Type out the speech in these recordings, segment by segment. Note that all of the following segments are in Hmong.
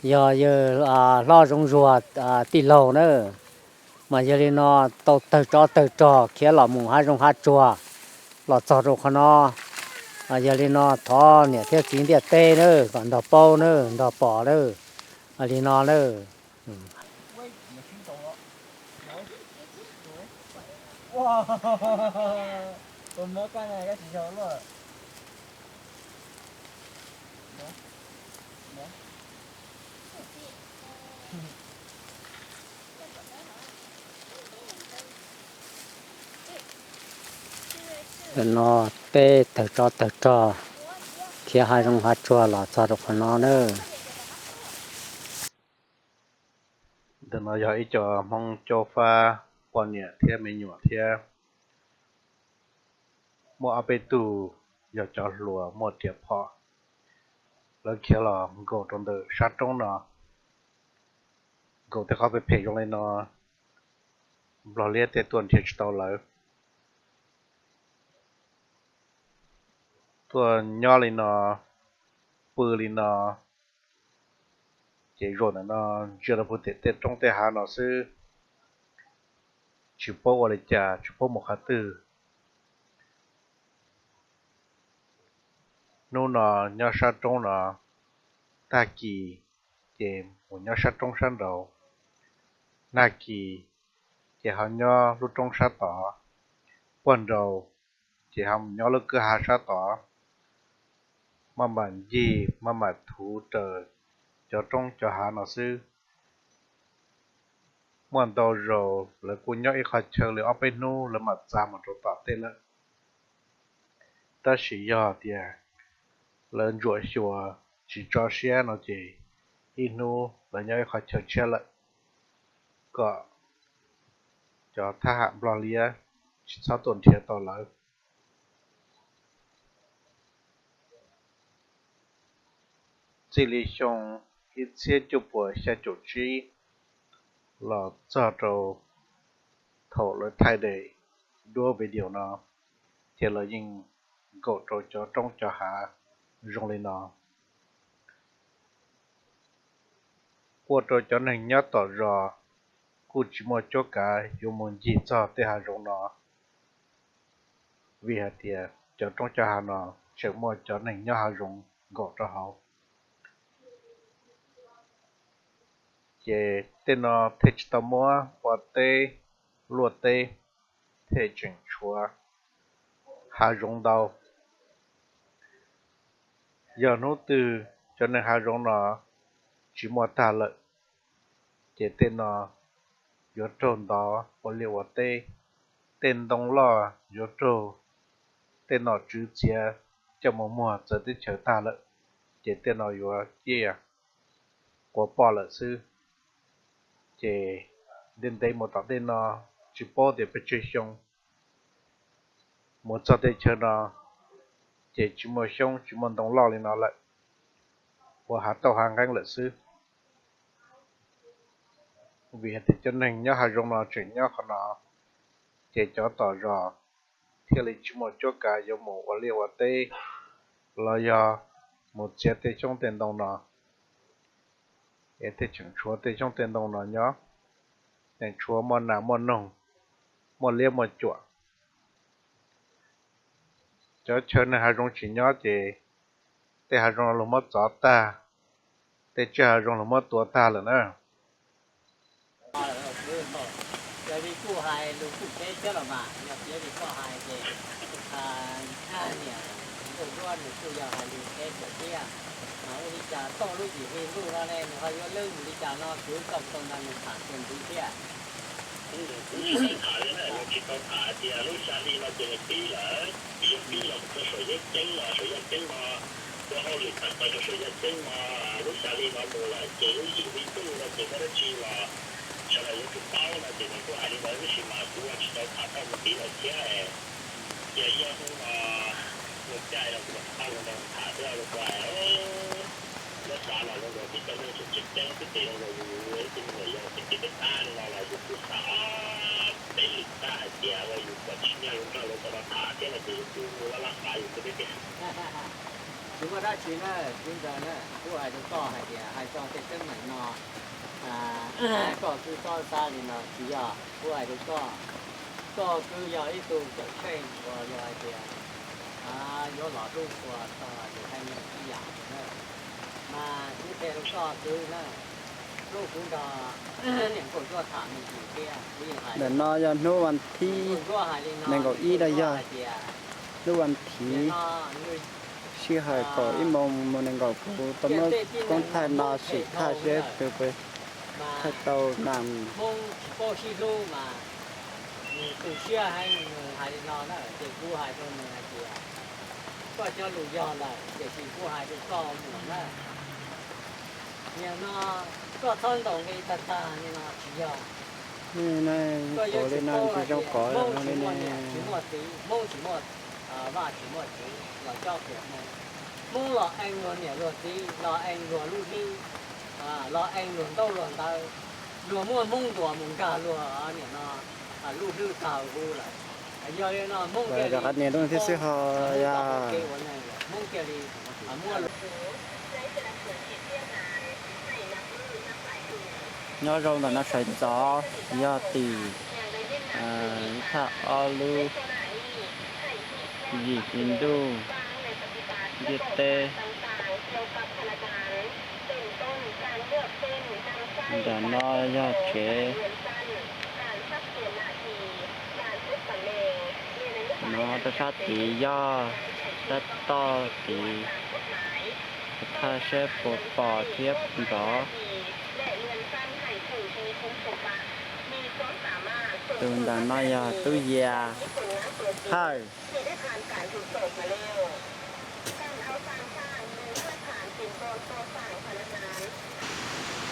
yog yawg Hlob Zoov Zuag tij laug na. Mas yog li no tau tawg tsov tawg rog khiav los mus hav zoov hav tsuag los txog rau qhov no. Yog li no thov niam thiab txiv ntiaj teb na kom nrog paub na, nrog pom na. Li no na. Ntawm no peb tawg tsov tawg rog khiav hav zoov hav tsuag los txog rau qhov no na. Ntawm no yog ib co Hmoob Caub Fab poj niam thiab me nyuam thiab. Muaj ob peb tug yog cov hluas muaj riam phom, lawv khiav los nkaum rau ntawm sab roob no, nkaum tej qhov phem phem zoo li no, Nplog Liab tej tuaj nrhiav tsis tau lawv. Tuaj nyob li no, pw li no, ces zaum ntawm no ntsia rau puag tim tej roob tej hav no xwb, tsis paub ua li cas, tsis paub mus qhov twg. Hnub no nyob sab roob no, tag kis ces mus nyob sab roob sab nraud, nag kis ces ho nyob lub roob sab tod, puag nraud ces ho mus nyob lub kwj ha sab tod. Maj mam ncig maj mam thuv raws cov roob cov hav no xwb. Muaj ntau zaus lawv kuj nyob ib qho chaw li ob peb hnub lawv mam txav mus rau tom tej lawm. Tab sis yog tias lawv ntsuam xyuas tsis tso siab no ces ib hnub lawv nyob ib qho chaw tshiab lawm, kom cov thab ham Nplog Liab tsis txhob tuaj nrhiav tau lawv. Txij li xyoo ib txhiab cuaj puas xya caum tsib los txog rau thaum lawv thaij daim duab video no, ces lawv yeej nkaum rau cov roob cov hav zoo li no. Ua rau cov neeg nyob tom zos kuj tsis muaj cuab kav yuav mus ncig txog tej hav zoov no, vim hais tias cov roob cov hav no tseem muaj cov neeg nyob hav zoov nkaum rau hauv. Ces tej no thiaj tsis tau muab ua teb luaj teb, thiaj tseem tshuav hav zoov ntau. Yog hnub twg cov neeg hav zoov no tsis muaj tag lawm, ces tej no yuav raug ntov ua liaj ua teb, tej ntoo loj yuav raug tej nom tswv txiav coj mus muag txawv teb chaws tag lawm, ces tej no yuav ciaj quas poj lawm xwb. Ces ntev ntev mus tom tej no tsis paub tias pes tsawg xyoo, mus txog tej chaw no ces tsis muaj xyoob tsis muaj ntoo loj li no lawm, ua hav tauj hav nqeeb lawm xwb. Vim hais tias cov neeg nyob hav zoov no tseem nyob qhov no, ces cov tom zos thiaj li tsis muaj cuab kav yuav mus ua liaj ua teb los yog mus txiav tej xyoob tej ntoo no, es thiaj tseem tshuav tej xyoob tej ntoo no nyob, tseem tshuav muaj nas muaj noog, muaj liab muaj cuam. Cov chaw neeg hav zoov tsis nyob ces tej hav zoov no luag muab txov tag, tej tsiaj hav zoov luag muab tua tag lawm na. Yog li kuj hais lus kuj teb thiab los mas, yog tias li koj hais ces, a, niam nkauj duab nws kuj yog hais lus teb thiab. Mas ua li cas txoj lub yim hli ntuj no ne nws ho yuav leej mus li cas no, kuv txoj tau nrog nws tham txuas ntxiv thiab. Tham li na, nws tsis tau tham tias lub xya hli no ces nws pib lawm, pib yog pib los mus rau saum Yaj Ceeb no, saum Yaj Ceeb no, ua hauj lwm tag plaws rau saum Yaj Ceeb no, lub xya hli no mus lawm ces lub yim hli ntuj no ces muaj dab tsi los sawv daws yuav tsum paub no ces nws kuj hais li ntawd, tab sis mas kuv ua tsis tau tham tau mus tiv lawm thiab. Ces yog hnub no nws caij los kuv mam tau los nrog tham thiab los kuv hais, nyob xav los zoo nkaus tib co neeg tseem ceeb ceeb xwb ces zoo nkaus yus ib tug me nyuam yaus peb tij peb tab li no los yus kuj xav peb lwm tab hais tias ua yus kom tsis nyiag lus nrog lawv kom los tham thiab no ces yus kuj laj laj xav yus xwb tiag. Tsis muaj dab tsi na, txiv ntxawm na, kuv hais rau koj hais tias hais txog tej teeb meem no, koj kwv txob xav li no tsis yog kuv hais rau koj. Koj kwv yog ib tug cawm seej uas yog hais tias yuav los hlub txhua txog tus haiv neeg ib yam na. Mas kuv qhia rau koj kwv na, hnub kuv nrog niam Nkauj Ntsuab tham me ntsis thiab kuv yeej hais, ntawm no yog hnub vas thib nees nkaum ib no yog hnub vas thiv, sij hawm kaum ib moos mus nees nkaum kuv tau muab koob thaij no sim thaij seb tus puas thaij tau na. Hmoob tsis paub sib hlub mas nws tu siab heev, nws hais li no na ces kuv hais rau nws hais tias koj cov lus yog lawm tiam sis kuv hais rau koj mus na, nim no koj txhob ntaus nqi tag tag li no tsis yog. Koj yuav tsum paub hais tias Hmoob tsis muaj niam tsis muaj txiv, Hmoob tsis muaj vaj tsis muaj tsev los cob qhia Hmoob. Hmoob los ee luag niam luag txiv, los ee luag lub hlwb, los ee luag ntaub luag ntawv, luag muab Hmoob ntuas mus nkag luag nim no lub hlwb tag huv lawm. Yog li no Hmoob thiaj li, Hmoob thiaj li muab Nyob zoo ntawm no sawv ntxov yog tim thaj ob lub yim hli ntuj ntiaj teb. Ntawm no yog tsev, no rau sab tid yog sab toj tid, thaj sab puas pom thiab nrov. Tus ntawm no yog tub Yia Hawj.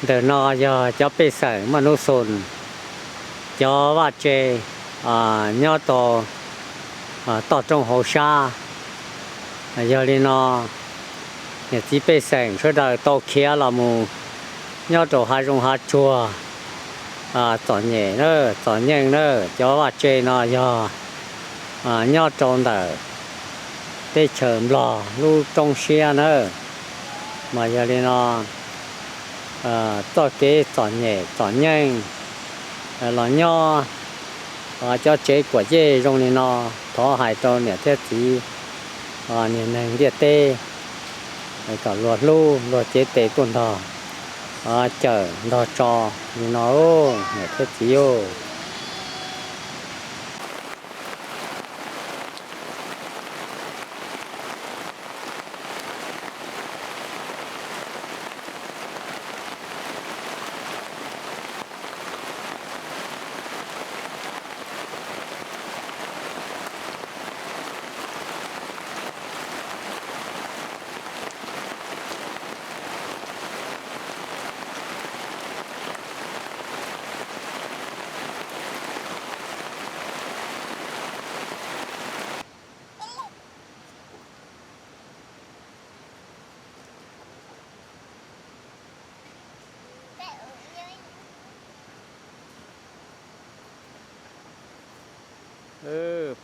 Ntawm no yog cov pej xeem Maj Nub Xoo, cov vaj tse nyob rau toj roob hauv sab. Yog li no niam txiv pej xeem sawv daws tau khiav los mus nyob rau hav zoov hav tsuag txom nyem na, txom nyem na. Cov vaj tse no yog nyob rau ntawm teb chaws Nplog lub roob siab na. Mas yog li no txoj kev txom nyem txom nyem los nyob, cov tsev kuam yej zoo li no, thov hais rau niam thiab txiv, niag neeg ntiaj teb kom luag hlub luag cev tes tuaj ntog cawm ntog tso li no niam thiab txiv.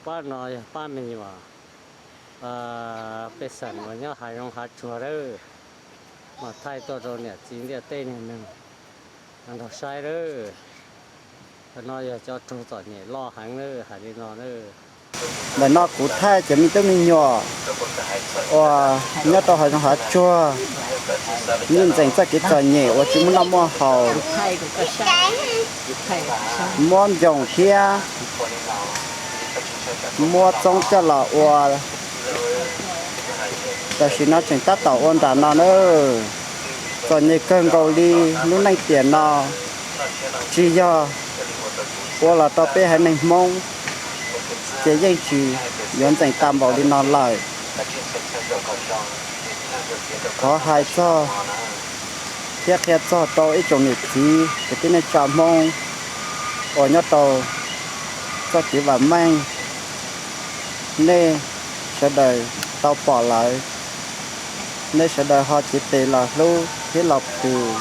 Pab no yog pab me nyuam pej xeem uas nyob hav zoov hav tsuag lawm, mas thaij tuaj rau niam txiv ntiaj teb neeg nrog saib lawm. No yog cov raug txom nyem loj heev lawm hais li no. Ntawm no kuv thaij cov me tub me nyuam uas nyob rau hav zoov hav tsuag, nws ntxeev txoj kev txom nyem uas tsis muaj noj muaj haus, muab ncoos thiab muab txoob coj los ua. Tam sim no tseem tab tom ua nram no na, txom nyem kawg nkaus li. Lub neej tiam no tsis yog ua los rau peb haiv neeg Hmoob, ces yeej tsis yuav ntxeem tau npaum li no lawm. Thov hais txog thiab qhia txog rau ib tsoom niam txiv kwv tij neej tsa Hmoob uas nyob rau txoj kev vam meej, nej sawv daws tau pom lawm, nej sawv daws ho cev tes los hlub thiab los phum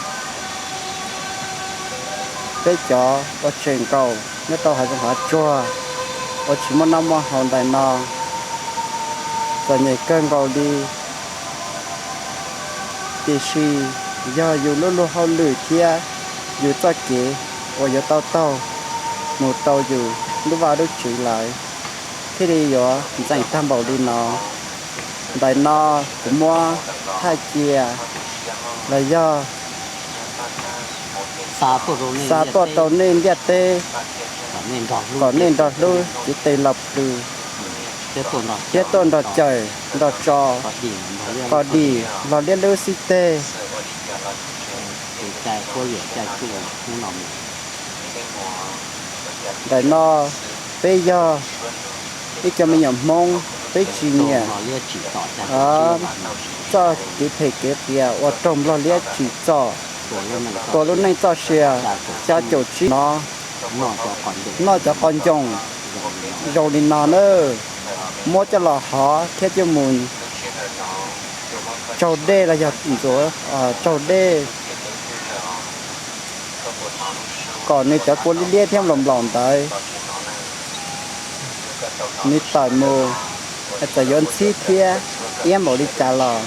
peb cov uas tseem nkaum nyob rau hav zoov hav tsuag uas tsis muaj noj muaj haus ntawm no. Txom nyem kawg nkaus li. Tiam sis yog yus lub luag hauj lwm thiab yus txoj kev uas yuav tau taug mus rau yus lub vaj lub tsev lawm, thiaj li yuav ntxeem tag npaum li no. Ntawm no kuv muab thaij cia los yog xa tuaj rau nej ntiaj teb kom nej nrog hlub cev tes los plhws thiab tuaj nrog cawm nrog tso kom dim los liab lub xib teg. Ntawm no peb yog ib co me nyuam Hmoob, peb tsis nyiam txoj kev phem kev qias uas raug nplog liab tsim txom tua lub neej txoj sia. Xya caum tsib no noj cov qos ncoos zoo li no na, muab coj los hov thiab coj mus tsaug dej los yog ntxuav tsaug dej kom nws cov kua liab liab thiab nplaum nplaum ntawd nws tawm mus. Txawm yuav ntxhib thiab iab npaum li cas los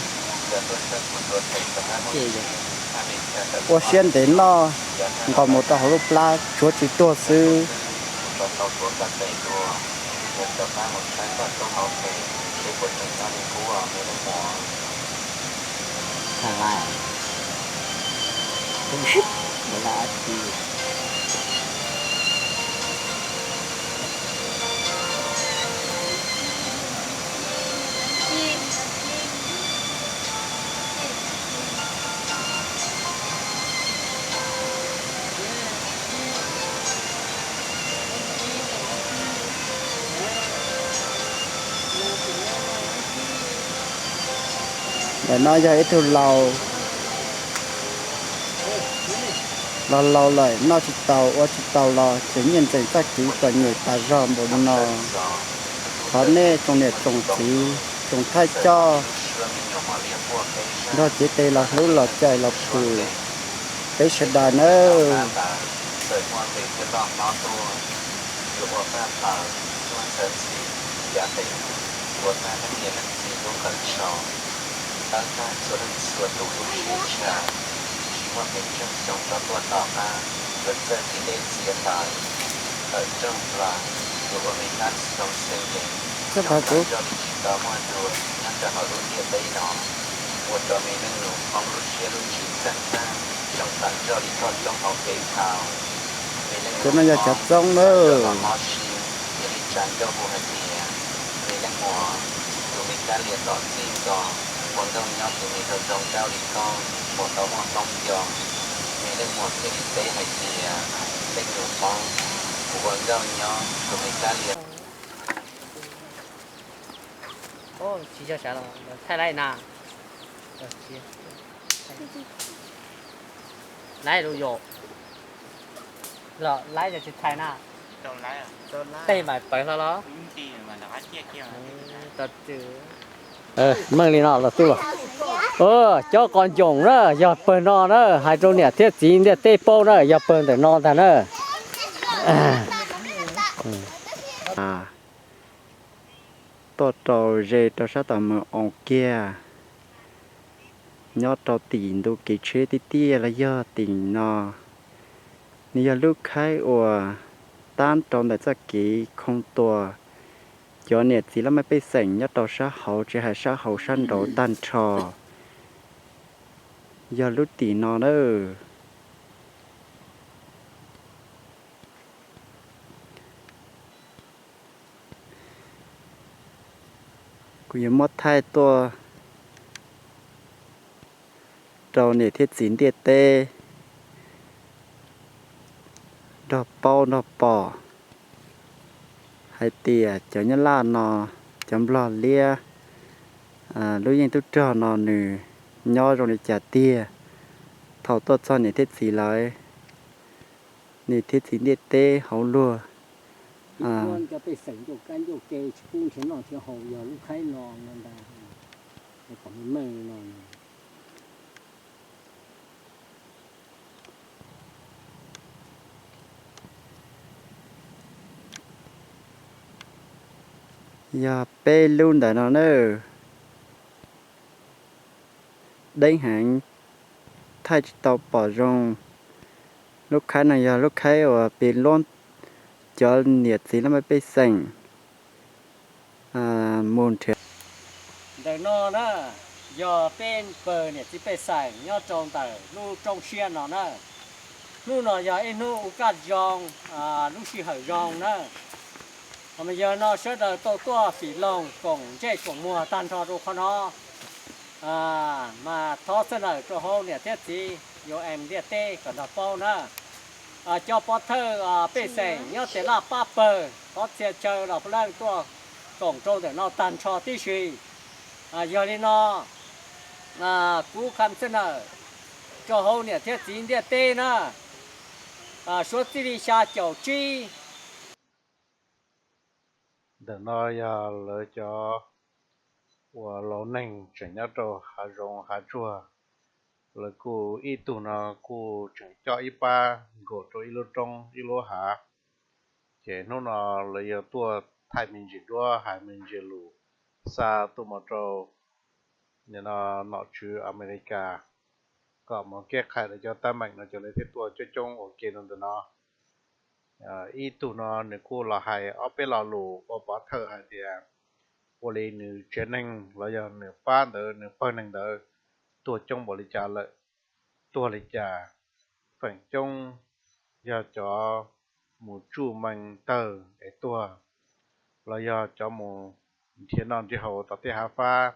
ua siab ntev noj nqos mus rau hauv lub plab tshuav tsis tuag xwb. Ntawm no yog ib tug laus, los laus lawm noj tsis tau ua tsis tau los tseem nyiaj ntxeem txoj kev txom nyem tas zog npaum li no. Thov nej tsoom niam tsoom txiv tsoom thawj coj nrog cev tes los hlub los cawm los plhws peb sawv daws nawb. Txog qhov kuv Cov no yog cov txoob nawb. Tsis yog sav los thaij laib na. Laib lub yos los laib tsis thaij na. Tej mas pawv hlo los. Meej li no los xwb los. Cov qos ncoom na yog pawg no na, hais rau niam thiab txiv ntiaj teb paub na yog pawg ntawm no ntag na. Tuaj rau ze rau sab tom Moos Oos kiag, nyob rau tim ntu kev tsheb tiaj tiaj los yog tim no. Nws yog lub khaib uas tab rau ntawm txoj kev khoo tua cov niam txiv laj mej pej xeem nyob rau sab hauv tsis hais sab hauv sab nraud tag nrho. Yog lub tim no na. Kuv yuav muab thaij tuaj rau niam thiab txiv ntiaj teb nrog paub nrog pom hais tias cov nyab laj no, cov nplog liab lub yeej tub rog no nws nyob zoo li cas tiag. Thaum tuaj txog niam thiab txiv lawv, niam thiab txiv ntiaj teb hauv luag, cov pej xeem ncauj kab ncauj ke tsis pub nrhiav noj nrhiav haus yog lub khaib no no ntag. Kom meej meej no. Yog peb lub ntawm no na. deeb heev, thaij tsis tau pom zoo. Lub khaib no yog lub khaib uas pib luab cov niam txiv laj mej pej xeem mus nrhiav. Ntawm no na, yog peb pawg niam txiv pej xeem nyob rau ntawm lub roob siab no na. Hnub no yog ib hnub ua kaj zoo, lub sij hawm zoo na. Yog no sawv daws tau tuaj fim loog koom ntsej koom muag tag nrho rau qhov no, mas thov txhawb nqa rau hauv niam thiab txiv U N ntiaj teb kom nrog paub na. Cov pov thawj pej xeem nyob tej laj pab pawg thov txhia chaw los puav leej tuaj koom rau ntawm no tag nrho tib si. Yog li no, kuv kham txhawb nqa rau hauv niam thiab txiv ntiaj teb na, suav txij li xya caum tsib. Ntawm no yog lawv cov uas laus neeg tseem nyob rau hav zoov hav tsuag. Lawv kuj ib tug no kuj tseem coj ib pab nkaum rau ib lub roob ib lub hav. Ces hnub no lawv yog tuaj thaij me ntsis duab hais me ntsis lus xa tuaj mus rau nim no nom tswv Amelikas kom mus keb qhais lawv cov teeb meem no ces lawv thiaj tuaj coob coob ua ke rau ntawm no. Ib tug no nws kuj los hais ob peb lo lus ua pov thawj hais tias ua li nws tsev neeg los yog nws pab ntawd nws pawg neeg ntawd tuag coob npaum li cas lawm, tuag li cas, feem coob yog cov mus tsuj mee tawg es tuag, los yog cov mus nrhiav noj nrhiav haus tom tej hav fab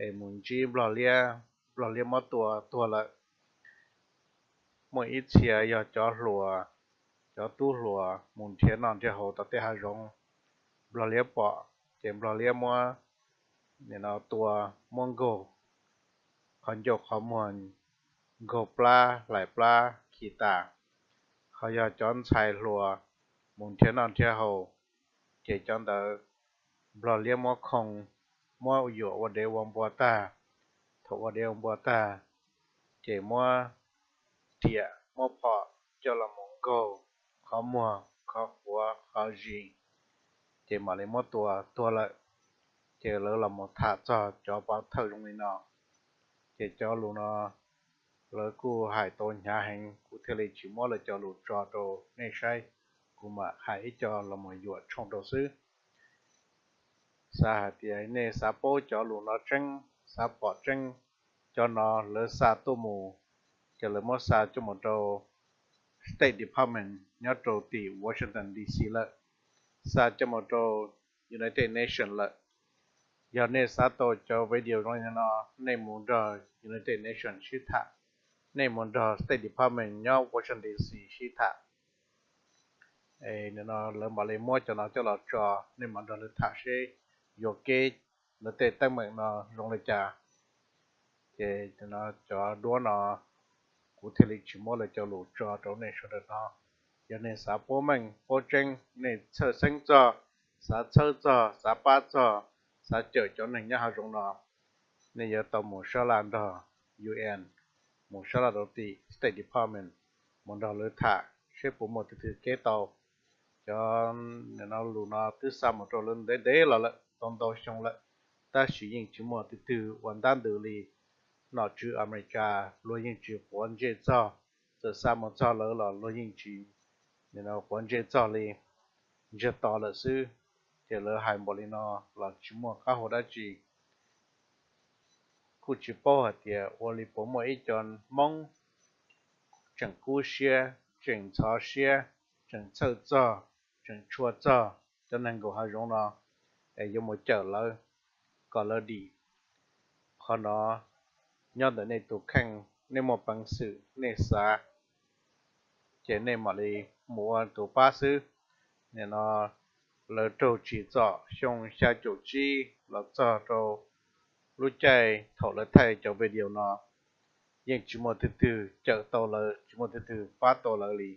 es mus ntsib nplog liab, nplog liab muab tua tuag lawm. Muaj ib txhia yog cov hluas, cov tub hluas mus nrhiav noj nrhiav haus tom tej hav zoov, nplog liab pom ces nplog liab muab nim no tua, muab nkaug qhov ncauj qhov muag, nkaug plab hlais plab khi tas. Ho yog cov ntxhais hluas mus nrhiav noj nrhiav haus, ces cov ntawd nplog liab muab khoo, muab yuam ua dev ua npua tag. Thaum ua dev ua npua tag, ces muab riam muab phom coj los mus nkaug qhov muag qhov quav qhov zis, ces mam li muab tua tuag lawm. Ces lawv los mus tham txog cov pov thawj zoo li no, ces cov lus no lawv kuj hais tau hnyav heev, kuv thiaj li tsis muab lawv cov lus tso rau nej saib, kuv mam hais ib co los mus yuam tshooj rau xwb. Xav hais tias nej xav paub cov lus no tseeb, xav pom tseeb, cov no lawv xa tuaj mus, ces lawv muab xa coj mus rau State Department nyob rau tim Washington D C lawm, xa coj mus rau United Nations lawm. Yog nej xav tau cov video zoo li no, nej mus nrog United Nations sib tham, nej mus nrog State Department nyob Washington D C sib tham. Nim no lawv mam li muab cov no coj los tso, nej mam nrog lawv tham seb yuam kev lawv tej teeb meem no zoo li cas. Ces cov duab no kuv thiaj li tsis muab lawv cov lus tso rau nej sawv daws hnov. Yog nej xav paub meej paub tseeb, nej txhawj xeeb txog, xav txhawb txog, xav pab txog, xav cawm cov neeg nyob hav zoov no, nej yuav tau mus sab laj nrog U N, mus sab laj rau tim State Department, mus nrog lawv tham seb puas muaj tus twg kev tau. Cov lus no twb xa mus rau lawv ntev ntev los lawm, tau ntau xyoo lawm, tab sis yeej tsis muaj tus twg ua ntab ntws li nom tswv Amelikas, luag yeej tsis quav ntsej txog. Txawm xa mus txog lawv los luag yeej tsis quav ntsej txog li, ntsiag to lawm xwb. Ces lawv hais npaum li no los tsis muaj qab hau dab tsi. Kuj tsis paub hais tias ua li puas muaj ib co Hmoob tseem kub siab, tseem ntxhov siab, tseem txhawj txog, tseem tshua txog cov neeg nkaum hav zoov no, es yuav mus cawm lawv kom lawv dim. Qhov no nyob ntawm nej tus kheej, nej muaj peev xwm nej xav, ces nej mam li mus ua tus pab xwb. Nim no lawv raug tsim txom xyoo xya caum tsib los txog rau lub caij thaum lawv thaij cov video no, yeej tsis muaj tus twg cawm tau lawv, tsis muaj tus twg pab tau lawv li.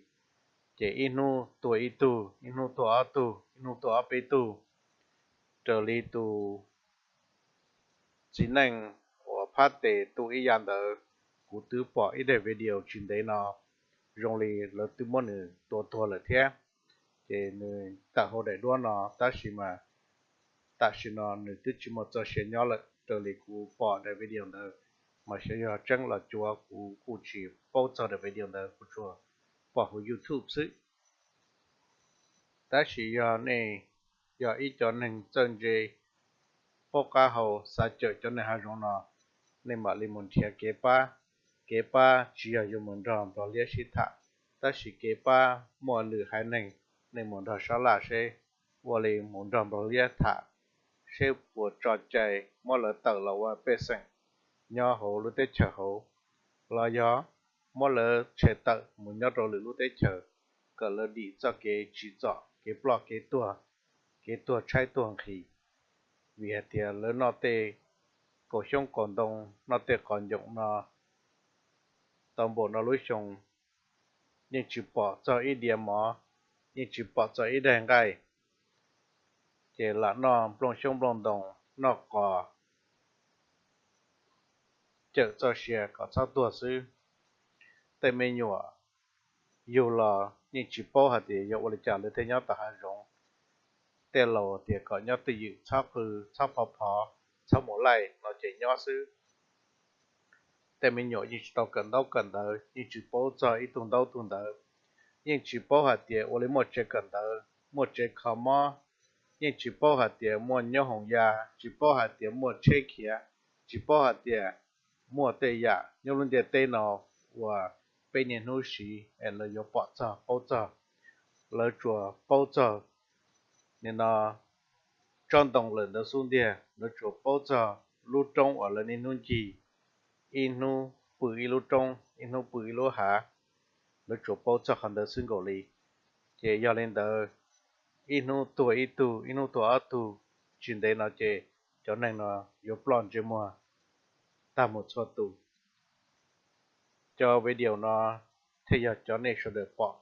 Ces ib hnub tuag ib tug, ib hnub tuag ob tug, ib hnub tuag ob peb tug, raws li tus txiv neej uas phab tes tu ib yam ntawd, kuv twb pom ib daim video tsis ntev no, zoo li lawv twb muab nws tua tuag lawm thiab. Ces nws tawm hauv daim duab no, tab sis mas tam sim no nws twb tsis muaj txoj sia nyob lawm, raws li kuv pom daim video ntawd. mas xyov yog tseeb los cuav kuv kuj tsis paub txog daim video ntawd, kuv tsuas pom hauv YouTube xwb. Tab sis yog nej yog ib cov neeg txawj ntse, paub qab hau, xav cawm cov neeg hav zoov no, nej mam li mus nrhiav kev pab. Kev pab tsis yog yuav mus nrog Nplog liab sib tham, tab sis kev pab muaj lwm haiv neeg, nej mus nrog sab laj seb, ua li mus nrog Nplog liab tham seb puas tso cai muab lawv tawm los ua pej xeem nyob hauv lub teb chaws hauv, los yog muab lawv tshem tawm mus nyob rau lwm lub teb chaws, kom lawv dim txoj kev tsim txom, kev ploj kev tuag, kev tuag tshaib tuag nqhis. Vim hais tias lawv noj tej kaum xyoob kaum ntoo, noj tej qos ncoom no tau npaum no lub xyoo, yeej tsis pom txog ib diav mov, yeej tsis pom txog ib daig nqaij, ces lam noj nplooj xyoob nplooj ntoo, noj qos, cawm txoj sia kom txhob tuag xwb. Tej me nyuam yug los yeej tsis paub hais tias yog ua li cas lawv thiaj nyob tom hav zoov. Tej laus tias kom nyob twj ywm, txhob qw, txhob phov phov, txhob mus laij no ces nyob xwb. Tej me nyuam yeej tsis tau kawm ntaub kawm ntawv, yeej tsis paub txog ib tug ntaub tug ntawv, yeej tsis paub hais tias ua li muaj tsev kawm ntawv, muaj tsev kho mob, yeej tsis paub hais tias muaj nyob hoos ya, tsis paub hais tias muaj tsheb khiav, tsis paub hais tias muaj tej yam nyob lub ntiaj teb no uas peb niaj hnub siv es lawv yuav pom txog paub txog. Lawv tsuas paub txog nim no tsob ntoo lawm ntawd xub ntiag, lawv tsuas paub txog lub roob uas lawv niaj hnub ncig, ib hnub pw ib lub roob, ib hnub pw ib lub hav, lawv tsuas paub txog qhov ntawd xwb nkaus li. Ces yog li ntawd, ib hnub tuag ib tug, ib hnub tuag ob tug, tsis ntev no ces cov neeg no yuav ploj ntsej muag tag mus txhua tus. Cov video no thiaj yog cov nej sawv daws pom,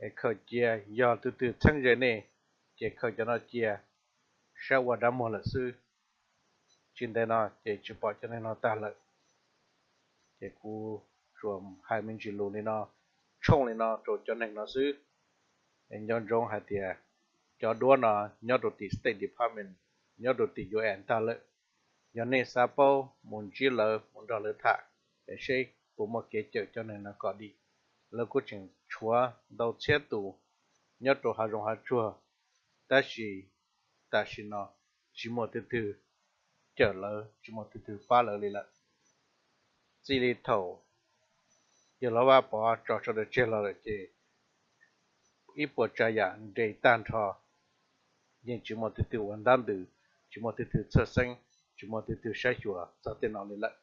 es khaws cia, yog tus twg txheeb ze nej, ces khaws cov no cia, saib ua dab muag lawm xwb. Tsis ntev no ces tsis pom cov neeg no tag lawm. Ces kuv tsuas hais me ntsis lus li no, tshooj li no rau cov neeg no xwb. Nco ntsoov hais tias cov duab no nyob rau tim State Department, nyob rau tim U N tag lawm. Yog nej xav paub, mus ntsib lawv, mus nrog lawv tham, es seb puas muaj kev cawm cov neeg no kom dim. Lawv kuj tseem tshuav ntau txhiab tus nyob rau hav zoov hav tsuag, tab sis tam sim no tsis muaj tus twg cawm lawv, tsis muaj tus twg pab lawv li lawm. Txij li thaum yawg Hlob Vaj Pov tso sawv daws tseg los lawm ces ib puas tsav yam nres tag nrho, yeej tsis muaj tus twg ua ntab ntws, tsis muaj tus twg txhawj xeeb, tsis muaj tus twg saib xyuas txog tej no li lawm.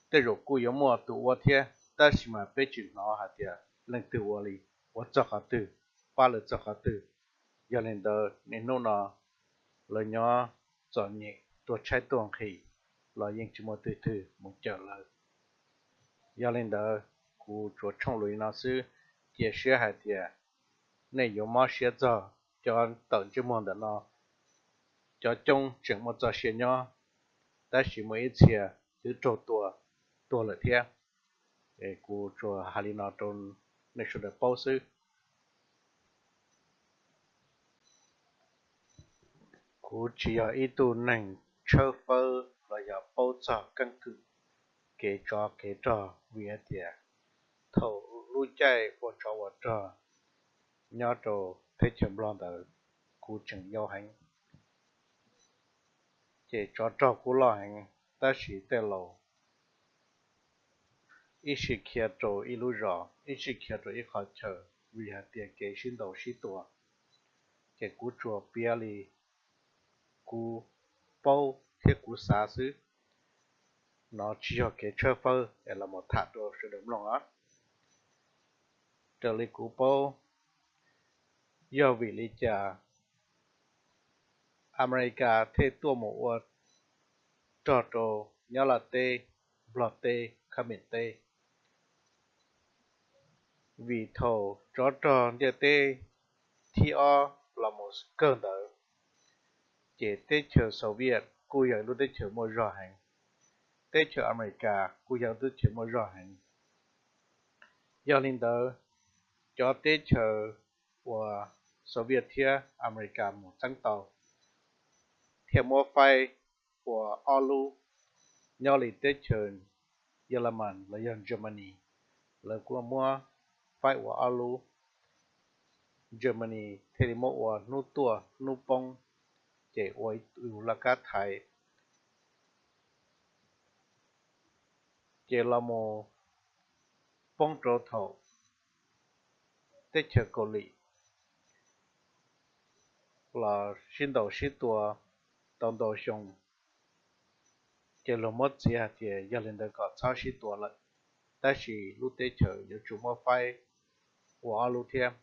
Tej zaum kuj yuav muaj tus ua thiab, tab sis mas peb tsis hnov hais tias leej twg ua li, ua txog qhov twg, pab lawv txog qhov twg. Yog li ntawd niaj hnub no lawv nyob txom nyem tuag tshaib tuag nqhis los yeej tsis muaj tus twg mus cawm lawv. Yog li ntawd, kuv tsuas tshooj lus li no xwb, cia siab hais tias nej yuav mob siab txog cov tawm ntsej muag ntawm no. Cov coob tseem muaj txoj sia nyob, tab sis muaj ib txhia twb raug tua tuag lawm thiab. Es kuv tsuas hais li no rau nej sawv daws paub xwb. Kuv tsis yog ib tug neeg tshawb fawb los yog paub txog keeb kwm kev tsov kev rog, vim hais tias thaum lub caij ua tsov ua rog nyob rau teb chaws Nplog ntawd, kuv tseem yau heev, ces tsov rog kuj loj heev, tab sis tej laus ib sij khiav rau ib lub zos, ib sij khiav rau ib qhov chaw, vim hais tias kev sib ntaus sib tua. Ces kuv tsuas piav li kuv paub thiab kuv xav xwb, no tsis yog kev tshawb fawb es los mus tham rau sawv daws mloog os. Raws li kuv paub, yog vim li cas Amelikas thiaj tuaj mus ua rog rau Nyab Laj teb, Nplog teb, Khab Mim teb? Vim thaum tsov rog ntiaj teb thib ob los mus kawg ntawd, ces teb chaws Soviet kuj yog ib lub teb chaws muaj zog heev, teb chaws Amelikas kuj yog ib lub teb chaws muaj zog heev. Yog li ntawd, cov teb chaws uas Soviet thiab Amelikas mus txeeb tau thiaj muab faib ua ob lub. nyob li teb chaws Yelemas los yog Germany, lawv kuj muab faib ua ob lub. Germany thiaj li muab ua hnub tuaj hnub poob, ces ua ib lub laj kab thaiv, ces los mus poob rau thaum teb chaws Kaus Lim los sib ntaus sib tua tau ntau xyoo, ces luag muab txiav hais tias yog li ntawd kom txhob sib tua lawm, tab sis lub teb chaws yuav tsum muab faib ua ob lub thiab,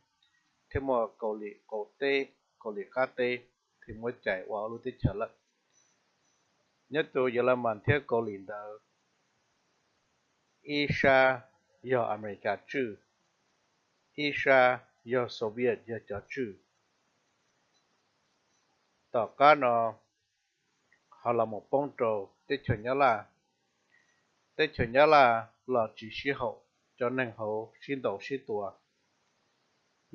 thiab muaj Kaus Lim qaum teb, Kaus Lim qab teb, thiaj muab cais ua ob lub teb chaws lawm. Nyob rau Yelemas thiab Kaus Lim ntawd, ib sab yog Amelikas tswj, ib sab yog Soviet yog cov tswj. Tom qab no ho los mus poob rau teb chaws Nyab Laj. Teb chaws Nyab Laj los tsis sib haum, cov neeg hauv sib ntaus sib tua.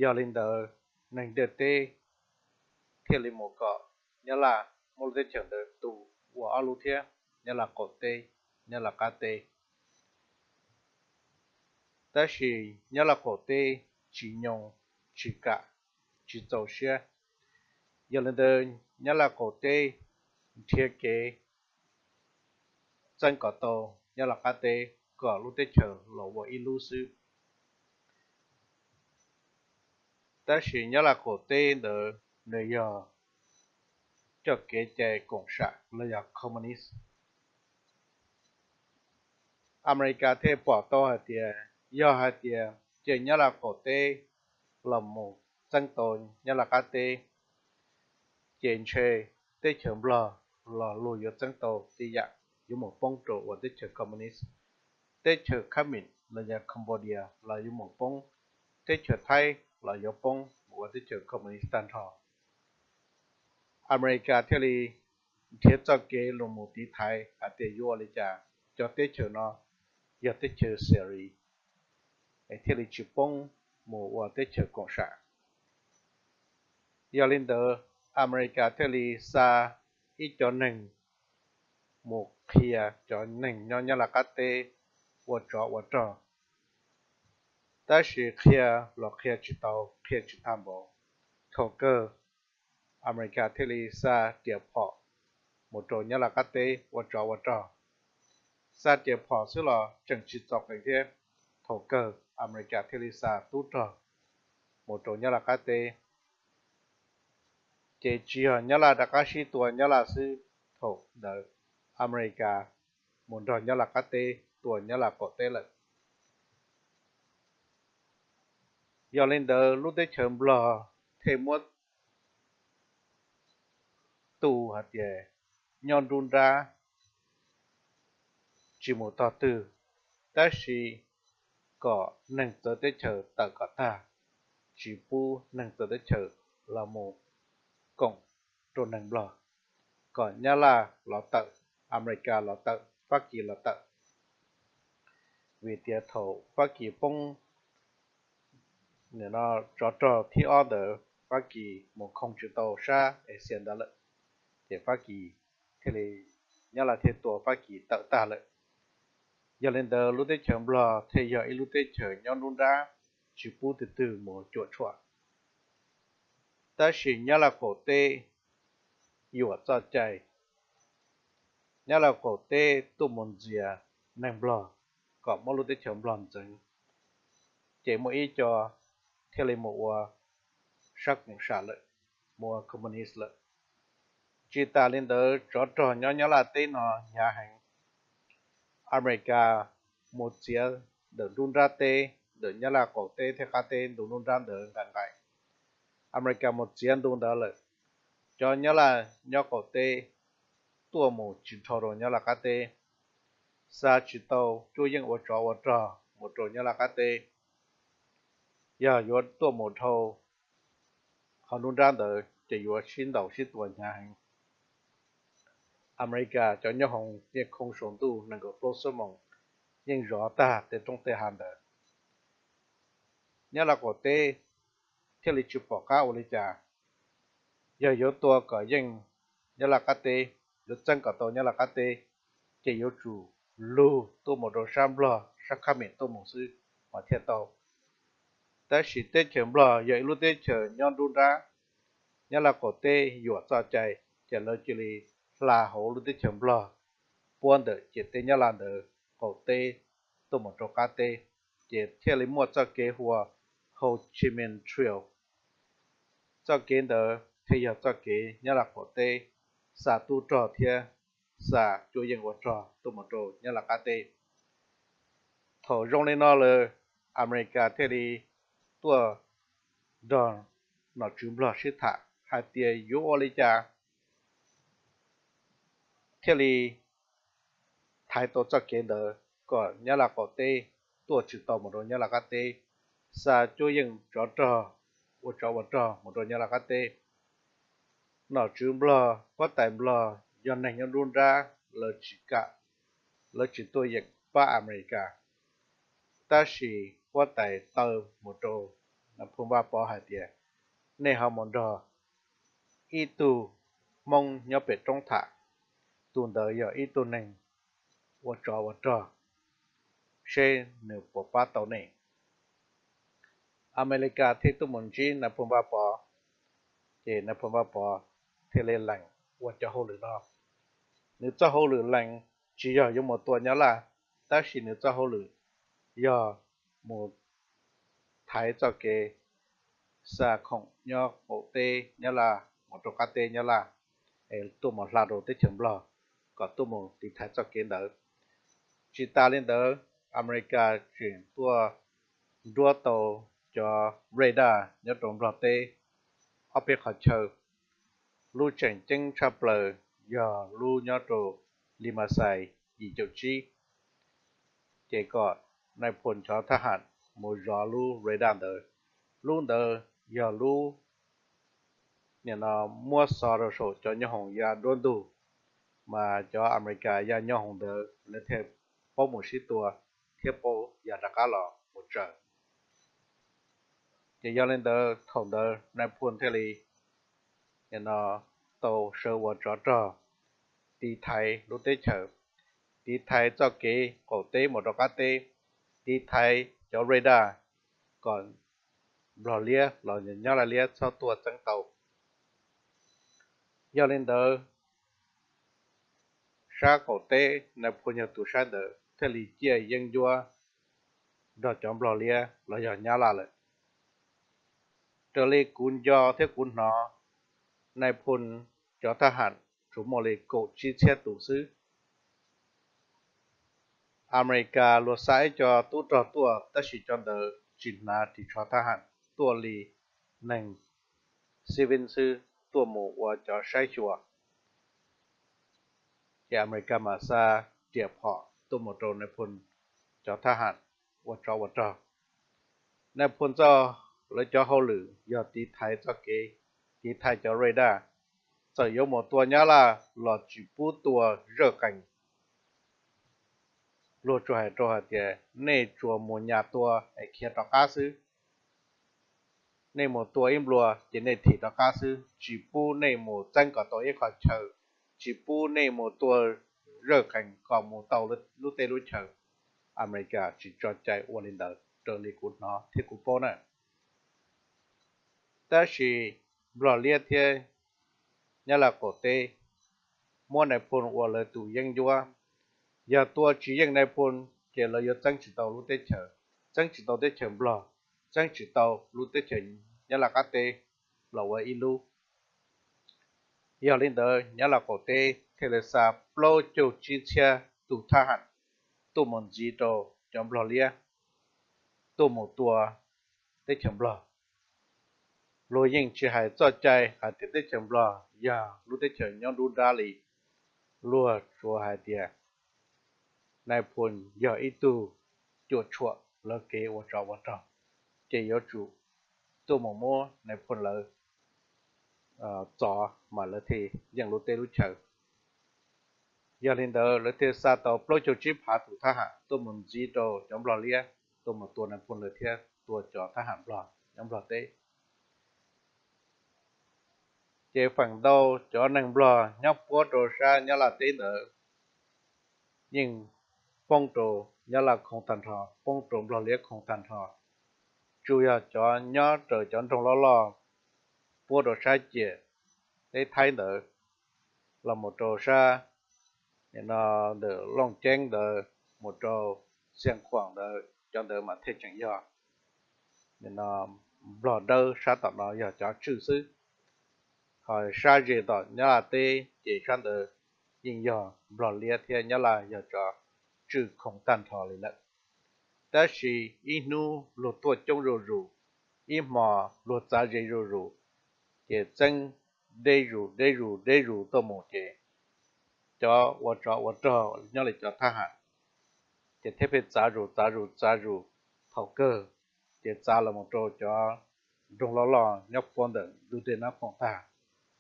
Yog li ntawd, neeg ntiaj teb thiaj li mus kom Nyab Laj muab lub teb chaws ntawd tu ua ob lub thiab, Nyab Laj qaum teb, Nyab Laj qab teb. Tab sis Nyab Laj qaum teb tsis nyoo, tsis kam, tsis txaus siab. Yog li ntawd, Nyab Laj qaum teb nrhiav kev txeeb kom tau Nyab Laj qab teb kom lub teb chaws los ua ib lub xwb. Tab sis Nyab Laj qaum teb ntawd nws yog coj kev cai koom sam los yog communist. Amelikas thiaj pom tau hais tias yog hais tias cia Nyab Laj qaum teb los mus txeeb tau Nyab Laj qab teb, ces ntshe teb chaws Nplog los luag yuav txeeb tau tib yam, yuav mus poob rau ua teb chaws communist. Teb chaws Khab Mim los yog Cambodia los yuav mus poob, teb chaws Thaib los yuav poob mus ua teb chaws communist tag nrho. Amelikas thiaj li nrhiav txoj kev los mus tiv thaiv hais tias yuav ua li cas cov teb chaws no yog teb chaws xia ri, thiaj li tsis poob mus ua teb chaws koom sam. Yog li ntawd, Amelikas thiaj li xa ib co neeg mus qhia cov neeg nyob Nyab Laj qab teb ua tsov ua rog. Tab sis qhia los qhia tsis tau, qhia tsis tag npaum. Thaum kawg, Amelikas thiaj li xa riam phom mus rau Nyab Laj qab teb ua tsov ua rog. Xa riam phom xwb los tseem tsis txaus qees thiab. Thaum kawg, Amelikas thiaj li xa tub rog mus rau Nyab Laj qab teb. Ces tsis yog Nyab Laj rov qab sib tua Nyab Laj xwb, thaum ntawd Amelikas mus nrog Nyab Laj qab teb tua Nyab Laj qaum teb lawm. Yog li ntawd, lub teb chaws Nplog thiaj muab tu hais tias nyob nruab nrab, tsis mus tog twg, tab sis kom neeg txawv teb chaws tawm kom tag, tsis pub neeg txawv teb chaws los mus koom rau neeg Nplog, kom Nyab Laj los tawm, Amelikas los tawm, Fab Kis los tawm. Vim tias thaum Fab Kis poob tsov rog thib ob ntawd, Fab Kis mus khoo tsis tau sab Asia ntawd lawm, ces Fab Kis thiaj li, Nyab Laj thiaj tua Fab Kis tawm tag lawm. Yog li ntawd, lub teb chaws Nplog thiaj yog ib lub teb chaws nyob nruab nrab, tsis pub tus twg mus cuam tshuam. Tab sis Nyab Laj qaum teb yuam txoj cai, Nyab Laj qaum teb tuaj mus ntxias neeg Nplog kom muab lub teb chaws Nplog ntxeev, ces muaj ib co thiaj li mus ua sab koom sam lawm, mus ua communist lawm. Tsis tas li ntawd, tsov rog nyob Nyab Laj teb no hnyav heev. Amelikas mus txiav ntawm nruab nrab teb, ntawm Nyab Laj qaum teb thiab qab teb ntu nruab nrab ntawd nqaim nqaim. Amelikas mus txiav ntu ntawd lawm, cov Nyab Laj nyob qaum teb tuaj mus tsis dhau rau Nyab Laj qab teb, xa tsis tau, cuab yeej ua tsov ua rog mus rau Nyab Laj qab teb. Yog yuav tuaj mus dhau qhov nruab nrab ntawd ces yuav sib ntaus sib tua hnyav heev. Amelikas cov nyob hoov yeej khoo saum ntuj nees nkaum plaub xuab moos, yeej zov tag tej roob tej hav ntawd. Nyab Laj qaum teb thiaj li tsis pom qab ua li cas. Yog yuav tua kom yeej Nyab Laj qab teb, yuav txeeb kom tau Nyab Laj qab teb, ces yuav tsum lug tuaj mus rau sab Nplog sab Khab Mem tuaj mus xwb mas thiaj tau. Tab sis teb chaws Nplog yog ib lub teb chaws nyob nruab nrab Nyab Laj qaum teb yuam txoj cai, ces lawv cia li hla hauv lub teb chaws Nplog puab ntawm ciam teb Nyab Laj ntawd qaum teb tuaj mus rau qab teb, ces thiaj li muaj txoj kev hu ua Ho Chi Minh Trail. Txoj kev ntawd thiaj yog txoj kev Nyab Laj qaum teb xa tub rog thiab xa cuab yeej ua rog tuaj mus rau Nyab Laj qab teb. Thaum zoo li no lawm, Amelikas thiaj li tuaj nrog nom tswv Nplog sib tham hais tias yuav ua li cas thiaj li thaiv tau txoj kev ntawd kom Nyab Laj qaum teb tuaj tsis tau mus rau Nyab Laj qab teb, xa cuab yeej tsov rog, ua tsov ua rog mus rau Nyab Laj qab teb. Nom tswv Nplog, huab tais Nplog yog neeg nyob nruab nrab, lawv tsis kam, lawv tsis tuaj yeem pab Amelikas. Tab sis huab tais taw mus rau Nais Phoo Vaj Pov hais tias, nej ho mus nrog ib tug Hmoob nyob pem roob tham, tus ntawd yog ib tug neeg ua tsov ua rog, seb nws puas pab tau nej. Amelikas thiaj tuaj mus ntsib Nais Phoo Vaj Pov, ces Nais Phoo Vaj Pov thiaj li lees ua cov hauj lwm no. Nws txoj hauj lwm lees tsis yog yuav mus tua Nyab Laj, tab sis nws txoj hauj lwm yog mus thaiv txoj kev xa khoom nyob qaum teb Nyab Laj mus rau qab teb Nyab Laj, es tuaj mus hla rau teb chaws Nplog kom tuaj mus tiv thaiv txoj kev ntawd. Tsis tas li ntawd, Amelikas tseem tuaj nruab tau cov radar nyob rau Nplog teb ob peb qhov chaw. Lub tseem ceeb tshaj plaws yog lub nyob rau Lis Mas Xais yim caum tsib, ces kom Nais Phoo cov thab ham mus zov lub radar ntawd. Lub ntawd yog lub nim no muab xov rau saum cov nyoob hoom ya nruab ntug, mas cov Amelikas ya nyoob hoom ntawd lawv thiaj paub mus sib tua thiab paub ya rov qab los mus tsaws. Ces yog li ntawd thaum ntawd Nais Phoo thiaj li nim no tau sawv ua tsov rog tiv thaiv lub teb chaws, tiv thaiv txoj kev qaum teb mus rau qab teb, tiv thaiv cov radar kom Nplog liab los Nyab Laj liab txhob tuaj txeeb tau. Yog li ntawd, sab qaum teb Nais Phoo yog tus saib ntawd thiaj li ciaj yeeb ncuab nrog cov Nplog liab los yog Nyab Laj lawm. Raws li kuv nco thiab kuv hnov, Nais Phoo cov thab ham tsuas muaj li kaum tsib txhiab tus xwb. Amelikas luag xa ib co tub rog tuaj tab sis cov ntawd tsis hnav ris tsho thab ham, tuaj li neeg civil xwb, tuaj mus ua cov saib xyuas. Ces Amelikas mam xa riam phom tuaj mus rau Nais Phoo cov thab ham ua tsov ua rog. Nais Phoo txoj, lawv cov hauj lwm yog tiv thaiv txoj kev, tiv thaiv cov radar. Txawm yuav mus tua Nyab Laj los tsis pub tua zawj qees. Luag tsuas hais rau hais tias nej tsuas mus nyas tua es khiav rov qab xwb. Nej mus tua ib nplua ces nej thim rov qab xwb, tsis pub nej mus txeeb kom tau ib qho chaw, tsis pub nej mus tua zawj qees kom mus tau lub teb lub chaw. Amelikas tsis tso cai ua li ntawd raws li kuv hnov thiab kuv paub na. Tab sis Nplog liab thiab Nyab Laj qaum teb muab Nais Phoo ua lawv tus yeeb ncuab. Yog tua tsis yeej Nais Phoo ces lawv yuav txeeb tsis tau lub teb chaws, txeeb tsis tau teb chaws Nplog, txeeb tsis tau lub teb chaws Nyab Laj qab teb los ua ib lub. Yog li ntawd Nyab Laj qaum teb thiaj li xa plaub caug tsib txhiab tus thab ham tuaj mus ntxiv rau cov Nplog liab, tuaj mus tua teb chaws Nplog. Luag yeej tsis hais txoj cai hais tias teb chaws Nplog yog lub teb chaws nyob nruab nrab li. Luag tsuas hais tias Nais Phoo yog ib tug cuam tshuam lawv kev ua tsov ua rog, ces yuav tsum tuaj mus muab Nais Phoo lawv txov mas lawv thiaj yeej lub teb lub chaw. Yog li ntawd lawv thiaj xa tau plaub caug tsib phav tus thab ham tuaj mus ntxiv rau cov Nplog liab, tuaj mus tua Nais Phoo lawv thiab tua cov thab ham Nplog nyob Nplog teb. Ces feem ntau cov neeg Nplog nyob puab rau sab Nyab Laj teb ntawd, yeej poob rau Nyab Laj khoov tag nrho, poob rau Nplog Liab khoov tag nrho. Tsuas yog cov nyob raws cov nroog loj loj puab rau sab ciam teb Thaib ntawd los mus rau sab ntawm Looj Ceeb ntawd mus rau Xiaj Khuam ntawd, cov ntawd mas thiaj tseem yog Nplog Dawb, sab tom no yog cov tswj xwb. Ho sab ze tom Nyab Laj teb ces sab ntawd yeej yog Nplog Liab thiab Nyab Laj yog cov tswj khoov tag nrho li lawm. Tab sis ib hnub luag tuaj coob zuj zus, ib hmo luag txav ze zuj zus, ces txeeb deb zus deb zus deb zus tuaj mus ces cov ua tsov ua rog nyob li cov thab ham ces thiaj pheej txav zus txav zus txav zus. Thaum kawg ces txav los mus rau cov nroog loj loj nyob puab ntawm ntug dej Nab Khoom tag,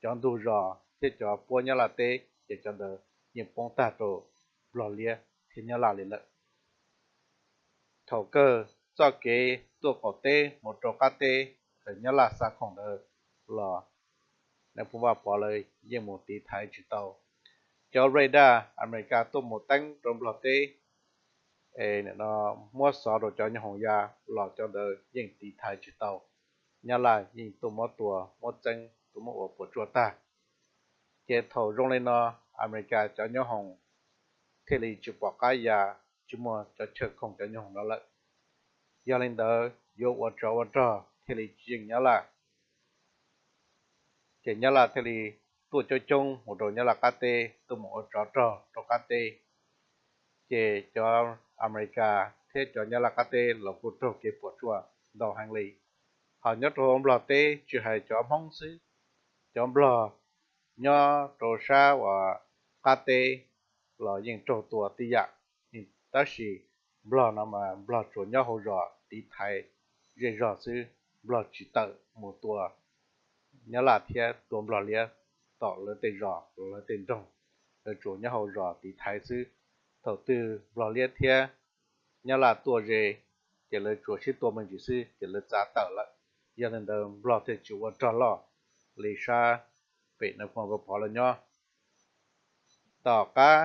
cov ntug zos thiab cov puab Nyab Laj teb ces cov ntawd yeej poob tag rau Nplog Liab thiab Nyab Laj li lawm. Thaum kawg txoj kev tuaj qaum teb mus rau qab teb, Nyab Laj xa khoom ntawd los, Nais Phoo Vaj Pov lawv yeej mus tiv thaiv tsis tau. Cov radar Amelikas tuaj mus teeb rau Nplog teb, muab xov rau cov nyooj hoom ya los cov ntawd yeej tiv thaiv tsis tau. Nyab Laj yeej tuaj muab tua muab txeeb tuaj muab ua puas tsuaj tag. Ces thaum zoo li no, Amelikas cov nyooj hoom thiaj li tsis pom qab ya, tsis muaj cov chaw khoom cov nyooj hoom no lawm. Yog li ntawd yuav ua tsov ua rog thiaj li tsis yeej Nyab Laj. Ces Nyab Laj thiaj li tuaj coob coob mus rau Nyab Laj qab teb, tuaj mus ua tsov rog rau qab teb. Ces cov Amelikas thiab cov Nyab Laj qab teb los kuj raug kev puas tsuaj ntau heev li. Ho nyob rau Nplog teb tsis hais cov Hmoob xwb, cov Nplog nyob rau sab uas qab teb los yeej raug tua tib yam. Tab sis Nplog no mas Nplog tsuas nyob hauv zos tiv thaiv zej zog xwb, Nplog tsis tawm mus tua Nyab Laj thiab tua Nplog Liab tom lawv tej zos lawv tej nroog, lawv tsuas nyob hauv zos tiv thaiv xwb. Thaum twg Nplog Liab thiab Nyab Laj tuaj ze, ces lawv tsuas sib tua me ntsis xwb ces lawv txav tawm lawm. Yog li ntawd Nplog thiaj tsis ua rog loj li sab pem Nais Phoo Vaj Pov lawv nyob. Tom qab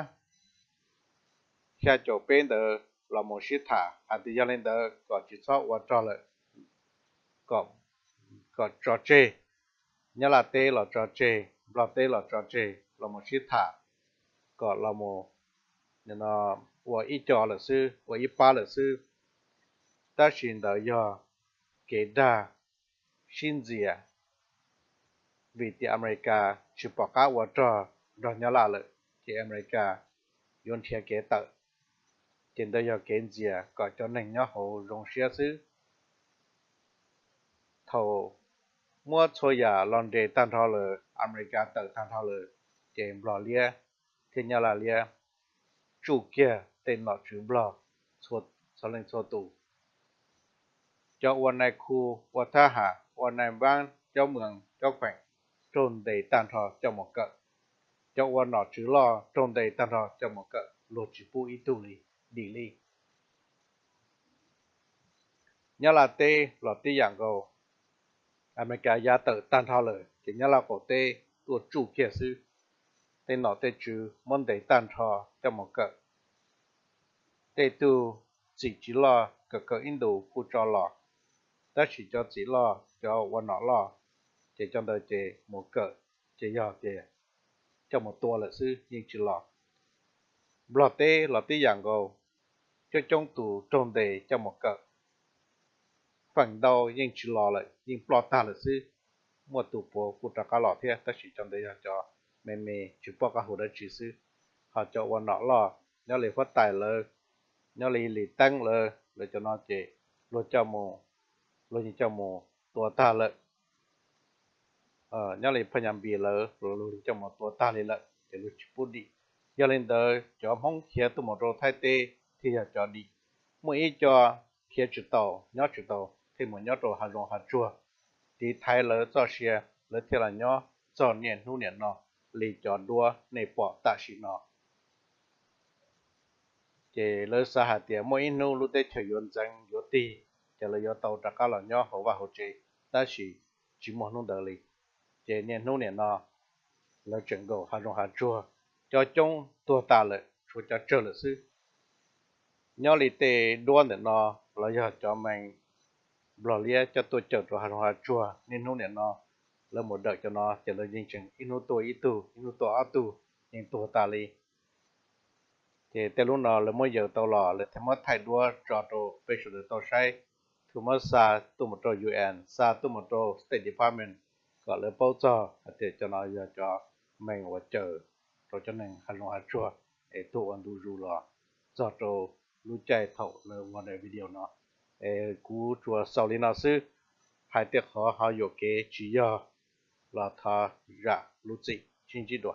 xya caum peb ntawd los mus sib tham hais tias yog li ntawd kom tsis txhob ua rog lawm, kom tso tseg, Nyab Laj teb los tso tseg, Nplog teb los tso tseg, los mus sib tham kom los mus ua ib co lawm xwb, ua ib pab lawm xwb. Tab sis ntawd yog kev dag sib ntxias, vim tias Amelikas tsis pom qab ua rog nrog Nyab Laj lawm, ces Amelikas yuav nrhiav kev tawm. Ces ntawd yog kev ntxias kom cov neeg nyob hauv zoo siab xwb. Thaum muab txhua yam los nres tag nrho lawm, Amelikas tawm tag nrho lawm, ces Nplog Liab thiab Nyab Laj Liab tsuj kiag tej nom tswv Nplog txhua leej txhua tus. Cov ua nais khu, ua thab ham, ua nais npaab, cov moos cov kheem raug ntes tag nrho coj mus kawm. Cov ua nom tswv loj raug ntes tag nrho coj mus kawm, luag tsis pub ib tug li dim li. Nyab Laj teb los tib yam nkaus, Amelikas ya tawm tag nrho lawm ces Nyab Laj qaum teb tuaj tsuj kiag xwb. Tej nom tej tswv muab ntes tag nrho coj mus kawm. Tej tug txim tsis loj kawm kawm ib ntus kuj tso los, tab sis cov txim loj cov ua nom loj ces cov ntawd ces mus kawm ces yog tias coj mus tua lawm xwb yeej tsis los. Nplog teb los tib yam nkaus, coob coob tus raug ntes coj mus kawm, feem ntau yeej tsis los lawm, yeej ploj tag lawm xwb. Muaj tus puav kuj rov qab los thiab, tab sis cov ntawd yog cov me me tsis paub qab hau dab tsi xwb. Ho cov ua nom loj nyob li huab tais lawv, nyob li Lis Teeb lawv, lawv cov no ces luag coj mus, luag yeej coj mus tua tag lawm. Nyob li Phaj Nyas Npis lawv, luag yeej coj mus tua tag li lawm ces luag tsis pub dim. Yog li ntawd cov Hmoob khiav tuaj mus rau Thaib teb thiaj yog cov dim. Muaj ib co khiav tsis tau, nyob tsis tau, thiaj mus nyob rau hav zoov hav tsuag, tiv thaiv lawv txoj sia, lawv thiaj los nyob txog niaj hnub niam no li cov duab nej pom tam sim no. Ces lawv xav hais tias muaj ib hnub lub teb chaws yuav ntxeev yuav tig, ces lawv yuav tau rov qab los nyob hauv vaj hauv tsev, tab sis tsis muaj hnub ntawd li. Ces niaj hnub niam no lawv tseem nkaum hav zoov hav tsuag, cov coob tuag tas lawm, ua cov tsawg lawm xwb. Nyob li tej duab ntawm no los yog cov mees nplog liab coj tuaj cawm rau hav zoov hav tsuag niaj hnub nim no, lawv mus dawm cov no ces lawv yeej tseem ib hnub tuaj ib tug, ib hnub tuaj ob tug, yeej tuag tas li. Ces tej lub no lawv muab yaws tau los lawv thiaj muab thaij duab tso rau peb sawv daws tau saib, thiaj muab xa tuaj mus rau U N, xa tuaj mus rau State Department kom lawv paub txog hais tias cov no yog cov mees uas cawm rau cov neeg hav zoov hav tsuag es tuaj ua ntu zus los txog rau lub caij thaum lawv ua daim video no. Es kuv tsuas xaus li no xwb, hais tej qhov ho yuam kev tsis yog los thov zam lub txim, sib ntsib dua.